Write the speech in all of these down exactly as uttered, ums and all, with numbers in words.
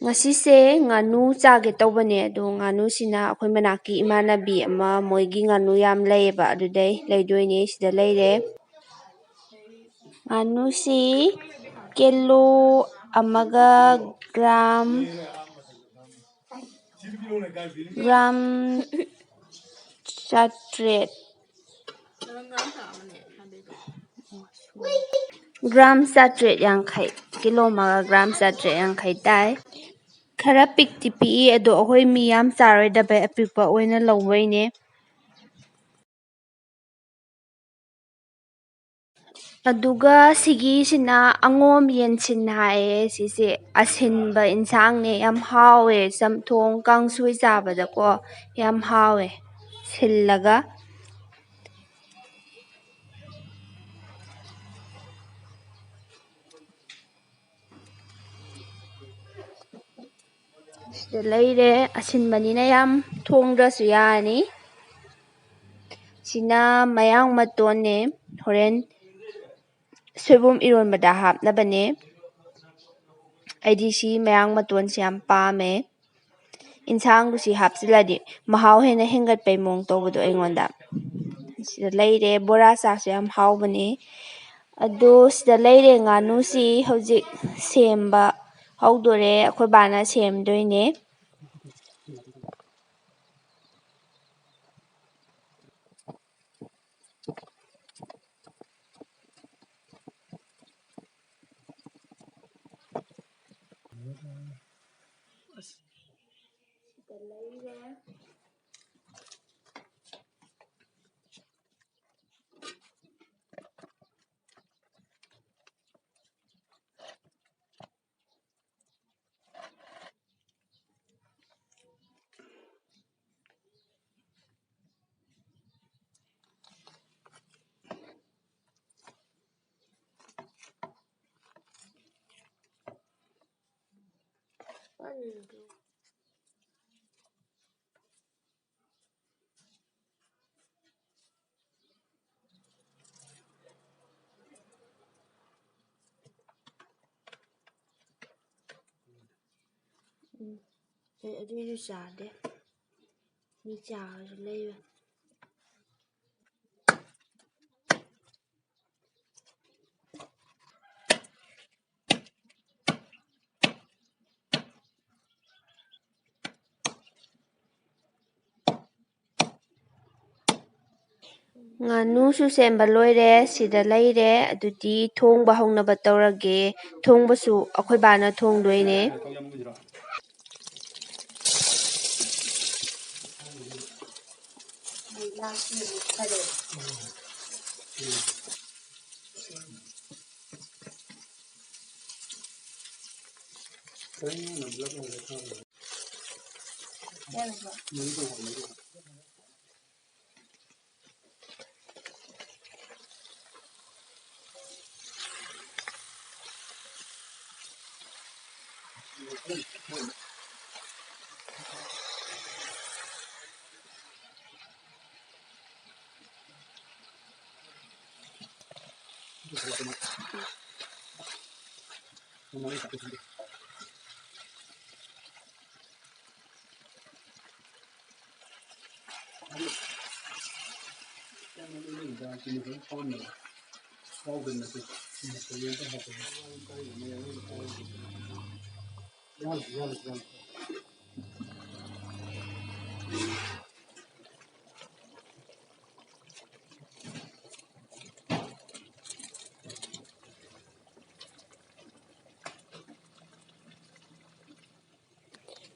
ꯉꯁꯤꯁꯦ ꯉꯥꯅꯨ ꯆꯥꯒꯦ ꯇꯧꯕꯅꯦ, ꯑꯗꯣ ꯉꯥꯅꯨꯁꯤꯅ ꯑꯩꯈꯣꯏ ꯃꯅꯥꯛꯀꯤ ꯏꯃꯥꯟꯅꯕꯤ ꯑꯃ, ꯃꯣꯏꯒꯤ ꯉꯥꯅꯨ ꯌꯥꯝ ꯂꯩꯌꯦꯕ, ꯑꯗꯨꯗꯩ ꯂꯩꯗꯣꯏꯅꯦ꯫ ꯁꯤꯗ ꯂꯩꯔꯦ꯫ ꯉꯥꯅꯨꯁꯤ ꯀꯤꯂꯣ ꯑꯃꯒ ꯒ꯭ꯔꯥꯝ, ꯒ꯭ꯔꯥꯝ ꯆꯥꯇ꯭ꯔꯦꯠ꯫ ꯒ꯭ꯔꯥꯝ ꯆꯥꯇ꯭ꯔꯦꯠ ꯌꯥꯡꯈꯩ꯫ ꯀꯤꯂꯣ ꯑꯃꯒ ꯒ꯭ꯔꯥꯝ ꯆꯥꯇ꯭ꯔꯦꯠ ꯌꯥꯡꯈꯩ ꯇꯥꯏ꯫ ꯈꯔ ꯄꯤꯛꯇꯤ ꯄꯤꯛꯏ, ꯑꯗꯣ ꯑꯩꯈꯣꯏ ꯃꯤ ꯌꯥꯝ ꯆꯥꯔꯣꯏꯗꯕꯩ ꯑꯄꯤꯛꯄ ꯑꯣꯏꯅ ꯂꯧꯕꯩꯅꯦ꯫ ꯑꯗꯨꯒ ꯁꯤꯒꯤꯁꯤꯅ ꯑꯉꯣꯝ ꯌꯦꯟꯁꯤꯟ ꯍꯥꯏꯌꯦ꯫ ꯁꯤꯁꯦ ꯑꯁꯤꯟꯕ ꯏꯟꯁꯥꯡꯅꯦ, ꯌꯥꯝ ꯍꯥꯎꯋꯦ꯫ ꯆꯝꯊꯣꯡ, ꯀꯥꯡꯁꯣꯏ ꯆꯥꯕꯗꯀꯣ ꯌꯥꯝ ꯍꯥꯎꯋꯦ ꯁꯤꯜꯂꯒ꯫ ꯁꯤꯗ ꯂꯩꯔꯦ꯫ ꯑꯁꯤꯟꯕꯅꯤꯅ ꯌꯥꯝ ꯊꯣꯡꯗ꯭ꯔꯁꯨ ꯌꯥꯔꯅꯤ꯫ ꯁꯤꯅ ꯃꯌꯥꯡ ꯃꯇꯣꯟꯅꯦ, ꯍꯣꯔꯦꯟ ꯁꯣꯏꯕꯨꯝ ꯏꯔꯣꯟꯕꯗ ꯍꯥꯞꯅꯕꯅꯦ꯫ ꯑꯩꯗꯤ ꯁꯤ ꯃꯌꯥꯡ ꯃꯇꯣꯟꯁꯦ ꯌꯥꯝ ꯄꯥꯝꯃꯦ꯫ ꯏꯟꯁꯥꯡꯗꯨ ꯁꯤ ꯍꯥꯞꯆꯤꯜꯂꯗꯤ ꯃꯍꯥꯎ ꯍꯦꯟꯅ ꯍꯦꯟꯒꯠꯄꯩ ꯃꯑꯣꯡ ꯇꯧꯕꯗꯣ ꯑꯩꯉꯣꯟꯗ꯫ ꯁꯤꯗ ꯂꯩꯔꯦ꯫ ꯕꯣꯔꯥ ꯆꯥꯁꯨ ꯌꯥꯝ ꯍꯥꯎꯕꯅꯦ꯫ ꯑꯗꯣ ꯁꯤꯗ ꯂꯩꯔꯦ꯫ ꯉꯥꯅꯨꯁꯤ ꯍꯧꯖꯤꯛ ꯁꯦꯝꯕ ꯍꯧꯗꯣꯔꯦ꯫ ꯑꯩꯈꯣꯏ ꯕꯥꯅ ꯁꯦꯝꯗꯣꯏꯅꯦ꯫ ꯁꯤꯗ ꯂꯩꯔꯦ꯫ ꯑꯩ ꯑꯗꯨꯏꯁꯨ ꯆꯥꯗꯦ꯫ ꯃꯤ ꯆꯥꯔꯁꯨ ꯂꯩꯕ꯫ ꯉꯥꯅꯨꯁꯨ ꯁꯦꯝꯕ ꯂꯣꯏꯔꯦ, ꯁꯤꯗ ꯂꯩꯔꯦ꯫ ꯑꯗꯨꯗꯤ ꯊꯣꯡꯕ ꯍꯧꯅꯕ ꯇꯧꯔꯒꯦ꯫ ꯊꯣꯡꯕꯁꯨ ꯑꯩꯈꯣꯏ ꯕꯥꯅ ꯊꯣꯡꯗꯣꯏꯅꯦ꯫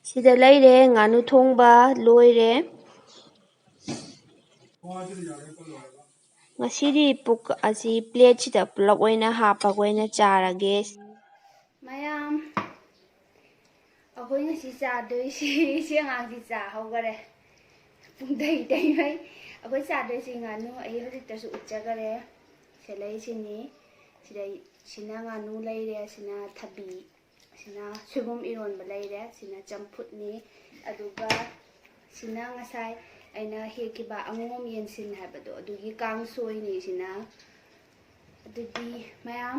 ꯁꯤꯗ ꯂꯩꯔꯦ, ꯉꯥꯅꯨ ꯊꯣꯡꯕ ꯂꯣꯏꯔꯦ꯫ ꯉꯁꯤꯗꯤ ꯄꯨꯛ ꯑꯁꯤ ꯄ꯭ꯂꯦꯠꯁꯤꯗ ꯄꯨꯂꯞ ꯑꯣꯏꯅ ꯍꯥꯞꯄꯒ ꯑꯣꯏꯅ ꯆꯥꯔꯒꯦ꯫ ꯃꯌꯥꯝ, ꯑꯩꯈꯣꯏ ꯉꯁꯤ ꯆꯥꯗꯣꯏꯁꯤ, ꯁꯤ ꯑꯉꯥꯡꯁꯤ ꯆꯥ ꯍꯧꯈꯔꯦ꯫ ꯄꯨꯡ ꯇꯩ ꯇꯩꯃꯩ꯫ ꯑꯩꯈꯣꯏ ꯆꯥꯗꯣꯏꯁꯤ ꯉꯥꯅꯨ, ꯑꯩ ꯍꯧꯖꯤꯛꯇꯁꯨ ꯎꯠꯆꯈꯔꯦ꯫ ꯁꯤꯗꯩꯁꯤꯅꯤ, ꯁꯤꯗꯩ, ꯁꯤꯅ ꯉꯥꯅꯨ ꯂꯩꯔꯦ, ꯁꯤꯅ ꯊꯕꯤ, ꯁꯤꯅ ꯁꯣꯏꯕꯨꯝ ꯏꯔꯣꯟꯕ ꯂꯩꯔꯦ, ꯁꯤꯅ ꯆꯝꯐꯨꯠꯅꯤ, ꯑꯗꯨꯒ ꯁꯤꯅ ꯉꯁꯥꯏ ꯑꯩꯅ ꯍꯦꯛꯈꯤꯕ ꯑꯉꯣꯝ ꯌꯦꯟꯁꯤꯟ ꯍꯥꯏꯕꯗꯣ, ꯑꯗꯨꯒꯤ ꯀꯥꯡꯁꯣꯏꯅꯤ ꯁꯤꯅ꯫ ꯑꯗꯨꯗꯤ ꯃꯌꯥꯝ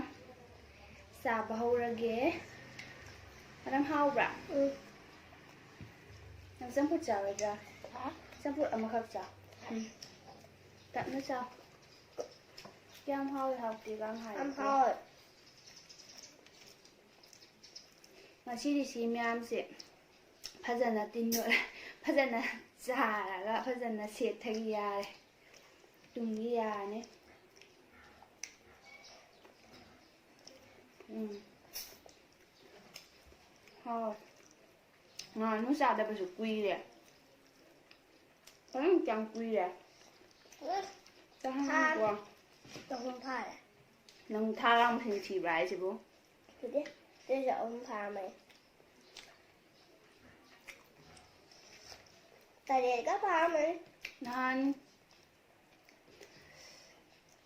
ꯆꯥꯕ ꯍꯧꯔꯒꯦ꯫ ꯃꯌꯥꯝ ꯍꯥꯎꯕ꯭ꯔꯥ? ꯎꯝ꯫ ꯅꯪ ꯆꯝꯐꯨꯠ ꯆꯥꯔꯣꯏꯗ꯭ꯔꯥ? ꯍꯥ? ꯆꯝꯐꯨꯠ ꯑꯃꯈꯛ ꯆꯥ꯫ ꯎꯝ꯫ ꯇꯞꯅ ꯆꯥꯎ꯫ ꯀꯌꯥꯝ ꯍꯥꯎꯏ ꯍꯥꯎꯇꯦꯒ ꯌꯥꯝ ꯍꯥꯏꯔꯦꯀꯣ꯫ ꯍꯥꯎꯋꯦ꯫ ꯉꯁꯤꯗꯤ ꯁꯤ ꯃꯌꯥꯝꯁꯦ ꯐꯖꯅ ꯇꯤꯟ ꯌꯣꯠꯂꯦ꯫ ꯐꯖꯅ ꯆꯥꯔꯒ ꯐꯖꯅ ꯁꯦꯠꯊꯈꯤ ꯌꯥꯔꯦ꯫ ꯇꯨꯝꯒꯤ ꯌꯥꯔꯅꯤ꯫ ꯎꯝ꯫ ꯍꯥꯎ꯫ ꯉꯥꯅꯨ ꯆꯥꯗꯕꯁꯨ ꯀꯨꯏꯔꯦ꯫ ꯅꯪ ꯀꯌꯥꯝ ꯀꯨꯏꯔꯦ? ꯆꯍꯤ ꯊꯥ ꯑꯃꯀꯣ꯫ ꯑꯍꯨꯝ ꯐꯥꯔꯦ꯫ ꯅꯪ ꯊꯥꯒ ꯃꯁꯤꯡ ꯊꯤꯕ꯭ꯔꯥ ꯍꯥꯏꯁꯤꯕꯨ? ꯊꯤꯗꯦ꯫ ꯑꯗꯨꯏꯁꯨ ꯑꯍꯨꯝ ꯐꯥꯔꯝꯃꯅꯤ꯫ ꯇꯔꯦꯠꯀ ꯐꯥꯔꯝꯃꯅꯤ꯫ ꯅꯍꯥꯟ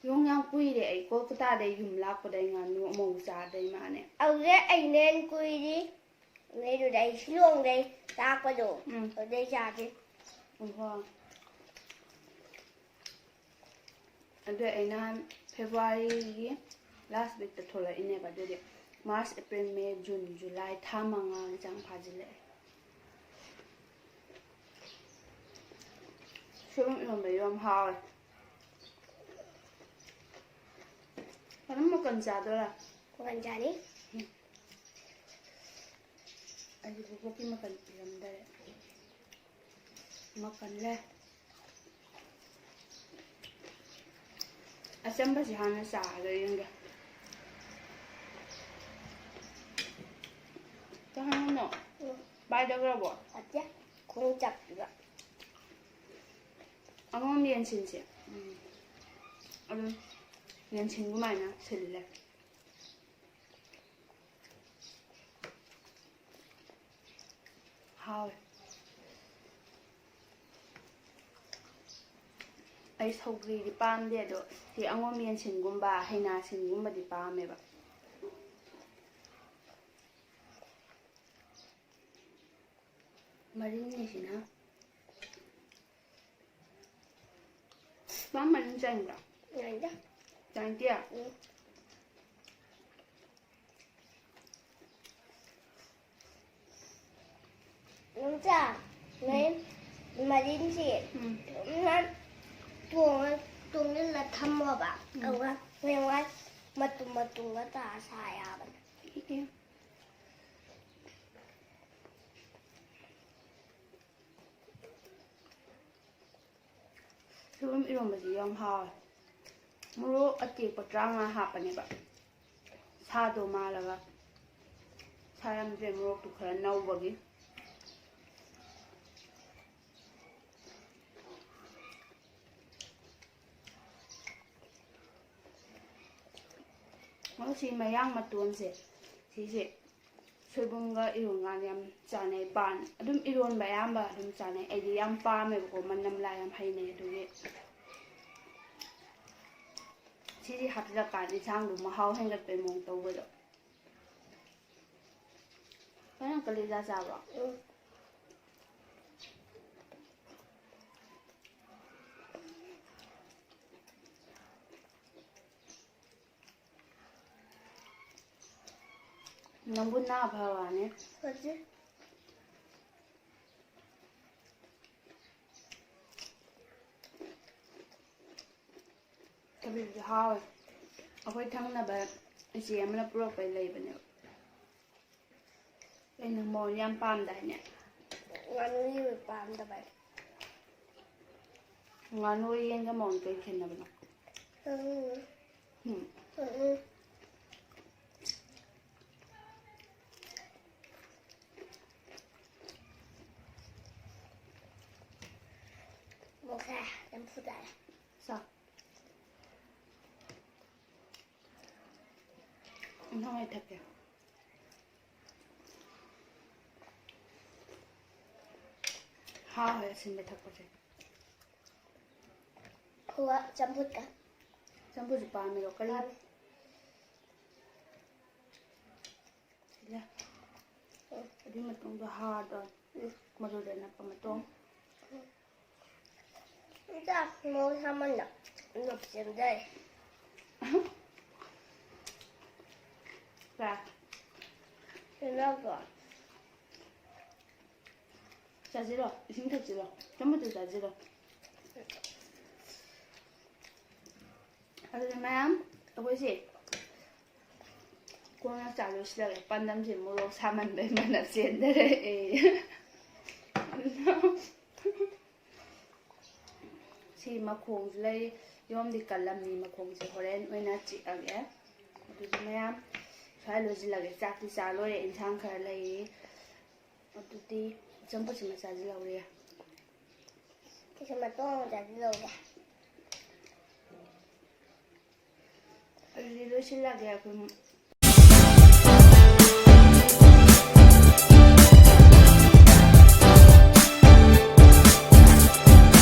ꯌꯣꯡ ꯌꯥꯝ ꯀꯨꯏꯔꯦ ꯑꯩ ꯀꯣꯜꯀꯇꯥꯗꯩ ꯌꯨꯝ ꯂꯥꯛꯄꯗꯩ ꯉꯥꯅꯨ ꯑꯃꯨꯛ ꯆꯥꯗꯩ ꯃꯥꯅꯦ꯫ ꯑꯗꯨꯗꯩ ꯑꯩꯅ ꯍꯦꯟꯅ ꯀꯨꯏꯔꯤ꯫ ꯅꯣꯏꯗꯨꯗ ꯑꯩ ꯁꯤꯂꯣꯡꯗꯩ ꯂꯥꯛꯄꯗꯣ ꯎꯝ꯫ ꯑꯗꯨꯗꯩ ꯆꯥꯗꯦ꯫ ꯑꯣꯍꯣ꯫ ꯑꯗꯨ ꯑꯩ ꯅꯍꯥꯟ ꯐꯦꯕ꯭ꯔꯨꯋꯥꯔꯤꯒꯤ ꯂꯥꯁ ꯋꯤꯛꯇ ꯊꯣꯛꯂꯛꯏꯅꯦꯕ꯫ ꯑꯗꯨꯗꯤ ꯃꯥꯔꯆ, ꯑꯦꯄ꯭ꯔꯤꯜ, ꯃꯦ, ꯖꯨꯟ, ꯖꯨꯂꯥꯏ ꯊꯥ ꯃꯉꯥꯒꯤ ꯆꯥꯡ ꯐꯥꯖꯤꯜꯂꯛꯑꯦ꯫ ꯁꯣꯏꯕꯨꯝ ꯏꯔꯣꯝꯕ ꯌꯥꯝ ꯍꯥꯎꯋꯦ꯫ ꯑꯗꯨꯝ ꯃꯀꯟ ꯆꯥꯗꯣꯏꯔꯥ? ꯃꯀꯟ ꯆꯥꯅꯤ꯫ ꯎꯝ꯫ ꯑꯩꯗꯤ ꯕꯣꯕꯣꯛꯀꯤ ꯃꯀꯟ ꯄꯤꯔꯝꯗꯔꯦ꯫ ꯃꯀꯟ ꯂꯩ꯫ ꯑꯆꯝꯕꯁꯤ ꯍꯥꯟꯅ ꯆꯥꯔꯒ ꯌꯦꯡꯒꯦ꯫ ꯀꯩ ꯍꯥꯏꯅꯣ? ꯎꯝ꯫ ꯄꯥꯏꯗꯈ꯭ꯔꯕꯣ? ꯅꯠꯇꯦ꯫ ꯈꯣꯡ ꯆꯞꯄꯤꯕ꯫ ꯑꯉꯣꯝ ꯌꯦꯟꯁꯤꯟꯁꯦ꯫ ꯎꯝ꯫ ꯑꯗꯨꯝ ꯌꯦꯟꯁꯤꯟ ꯑꯗꯨꯃꯥꯏꯅ ꯁꯤꯜꯂꯦ꯫ ꯍꯥꯎꯋꯦ꯫ ꯑꯩ ꯁꯧꯒ꯭ꯔꯤꯗꯤ ꯄꯥꯝꯗꯦ, ꯑꯗꯣ ꯁꯤ ꯑꯉꯣꯝ ꯌꯦꯟꯁꯤꯟꯒꯨꯝꯕ, ꯍꯩꯅꯥꯁꯤꯟꯒꯨꯝꯕꯗꯤ ꯄꯥꯝꯃꯦꯕ꯫ ꯃꯔꯤꯜꯁꯤꯅ ꯄꯥꯝꯕ ꯑꯗꯨꯝ ꯆꯥꯅꯤꯡꯕ꯭ꯔꯣ? ꯆꯥꯅꯤꯡꯗꯦ꯫ ꯆꯥꯅꯤꯡꯗꯦ? ꯎꯝ꯫ ꯅꯪ ꯆꯥ꯫ ꯅꯣꯏ ꯃꯔꯤꯟꯁꯤ ꯎꯝ꯫ ꯆꯨꯝꯅ ꯊꯣꯡꯉ-, ꯇꯨꯡꯁꯤꯜꯂ ꯊꯝꯃꯣꯕ꯫ ꯎꯝ꯫ ꯑꯗꯨꯒ ꯍꯌꯦꯡꯋꯥꯏ ꯃꯇꯨꯝ ꯃꯇꯨꯝꯒ ꯇꯥꯔ ꯁꯥ ꯌꯥꯕꯅꯦ꯫ ꯑꯦ꯫ ꯁꯣꯏꯕꯨꯝ ꯏꯔꯣꯝꯕꯁꯤ ꯌꯥꯝ ꯍꯥꯎꯋꯦ꯫ ꯃꯣꯔꯣꯛ ꯑꯇꯦꯛꯄ ꯇꯔꯥꯃꯉꯥ ꯍꯥꯞꯄꯅꯦꯕ꯫ ꯁꯥꯗꯣ ꯃꯥꯜꯂꯒ꯫ ꯁꯥ ꯌꯥꯝꯗ꯭ꯔꯦ, ꯃꯣꯔꯣꯛꯇꯨ ꯈꯔ ꯅꯧꯕꯒꯤ꯫ ꯑꯗꯣ ꯁꯤ ꯃꯌꯥꯡ ꯃꯇꯣꯟꯁꯦ, ꯁꯤꯁꯦ ꯁꯣꯏꯕꯨꯝꯒ ꯏꯔꯣꯟꯀꯥꯟꯗ ꯌꯥꯝ ꯆꯥꯅꯩ꯫ ꯄꯥꯟ ꯑꯗꯨꯝ ꯏꯔꯣꯟꯕ ꯑꯌꯥꯝꯕ ꯑꯗꯨꯝ ꯆꯥꯅꯩ꯫ ꯑꯩꯗꯤ ꯌꯥꯝ ꯄꯥꯝꯃꯦꯕꯀꯣ, ꯃꯅꯝ ꯂꯥ ꯌꯥꯝ ꯍꯩꯅꯩ꯫ ꯑꯗꯨꯒꯤ ꯁꯤꯁꯦ ꯍꯥꯞꯆꯤꯜꯂꯀꯥꯟꯗ ꯏꯟꯁꯥꯡꯗꯣ ꯃꯍꯥꯎ ꯍꯦꯟꯒꯠꯄꯩ ꯃꯑꯣꯡ ꯇꯧꯕꯗꯣ꯫ ꯅꯪ ꯀꯂꯦꯖꯥ ꯆꯥꯕ꯭ꯔꯣ? ꯎꯝ꯫ ꯅꯪꯕꯨ ꯅꯥ ꯐꯔꯕꯅꯦ? ꯐꯠꯇꯦ꯫ ꯊꯕꯤꯁꯨ ꯍꯥꯎꯋꯦ꯫ ꯑꯩꯈꯣꯏ ꯊꯪꯅꯕ ꯏꯆꯦ ꯑꯃꯅ ꯄꯨꯔꯛꯄꯩ ꯂꯩꯕꯅꯦꯕ꯫ ꯑꯩꯅ ꯃꯉꯣꯟ ꯌꯥꯝ ꯄꯥꯝꯗꯥꯏꯅꯦ? ꯉꯥꯅꯨ ꯌꯦꯟ ꯄꯥꯝꯗꯕ ꯑꯩ꯫ ꯉꯥꯅꯨ ꯌꯦꯟꯒ ꯃꯉꯣꯟ ꯀꯩ ꯈꯦꯠꯅꯕꯅꯣ? ꯎꯝ꯫ ꯎꯝ꯫ ꯎꯝ꯫ ꯃꯣꯔꯣꯛꯁꯦ ꯌꯥꯝ ꯐꯨꯠ ꯇꯥꯔꯦ꯫ ꯆꯥꯎ꯫ ꯏꯟꯁꯥꯡ ꯃꯩ ꯊꯛꯀꯦ꯫ ꯍꯥꯎꯋꯦ ꯑꯁꯤꯟꯕ ꯊꯛꯄꯁꯦ꯫ ꯍꯣꯏ, ꯆꯝꯐꯨꯠꯀ꯫ ꯆꯝꯐꯨꯠꯁꯨ ꯄꯥꯝꯃꯤꯔꯣ? ꯀꯔꯤ? ꯄꯥꯝꯃꯤ꯫ ꯁꯤꯗ꯫ ꯎꯝ꯫ ꯑꯗꯨꯒꯤ ꯃꯇꯨꯡꯗ ꯍꯥꯔꯗꯣ꯫ ꯎꯝ꯫ ꯃꯔꯨꯗ ꯅꯞꯄ ꯃꯇꯨꯡ꯫ ꯎꯝ꯫ ꯆꯥꯛ ꯃꯣꯔꯣꯛ ꯁꯥꯃꯟꯗ ꯅꯣꯛ ꯆꯦꯟꯖꯔꯦ꯫ ꯆꯥ꯫ ꯀꯩꯅꯣꯗꯣ꯫ ꯆꯥꯁꯤꯔꯣ? ꯏꯁꯤꯡ ꯊꯛꯁꯤꯔꯣ? ꯆꯝꯐꯨꯠꯇꯨ ꯆꯥꯁꯤꯔꯣ? ꯑꯗꯨꯗꯤ ꯃꯌꯥꯝ, ꯑꯩꯈꯣꯏꯁꯦ ꯀꯣꯟꯅ ꯆꯥ ꯂꯣꯏꯁꯤꯜꯂꯒꯦ꯫ ꯄꯥꯟꯗꯝꯁꯦ ꯃꯣꯔꯣꯛ ꯁꯥꯃꯟꯕꯩ ꯃꯅꯞ ꯆꯦꯟꯗꯔꯦ꯫ ꯁꯤ ꯃꯈꯣꯡꯁꯨ ꯂꯩ, ꯌꯣꯝꯗꯤ ꯀꯜꯂꯝꯅꯤ꯫ ꯃꯈꯣꯡꯁꯦ ꯍꯣꯔꯦꯟ ꯑꯣꯏꯅ ꯆꯤꯛꯑꯒꯦ꯫ ꯑꯗꯨꯗꯤ ꯃꯌꯥꯝ, ꯁ꯭ꯋꯥꯏ ꯂꯣꯏꯁꯤꯜꯂꯒꯦ꯫ ꯆꯥꯛꯇꯤ ꯆꯥ ꯂꯣꯏꯔꯦ, ꯏꯟꯁꯥꯡ ꯈꯔ ꯂꯩꯔꯤ꯫ ꯑꯗꯨꯗꯤ ꯆꯝꯐꯨꯠꯁꯤꯃ ꯆꯥꯁꯤꯜꯍꯧꯔꯦ꯫ ꯁꯤꯁꯨ ꯃꯇꯣꯡ ꯑꯃ ꯆꯥꯁꯤꯜꯍꯧꯔꯦ꯫ ꯑꯗꯨꯗꯤ ꯂꯣꯏꯁꯤꯜꯂꯒꯦ꯫ ꯑꯩꯈꯣꯏ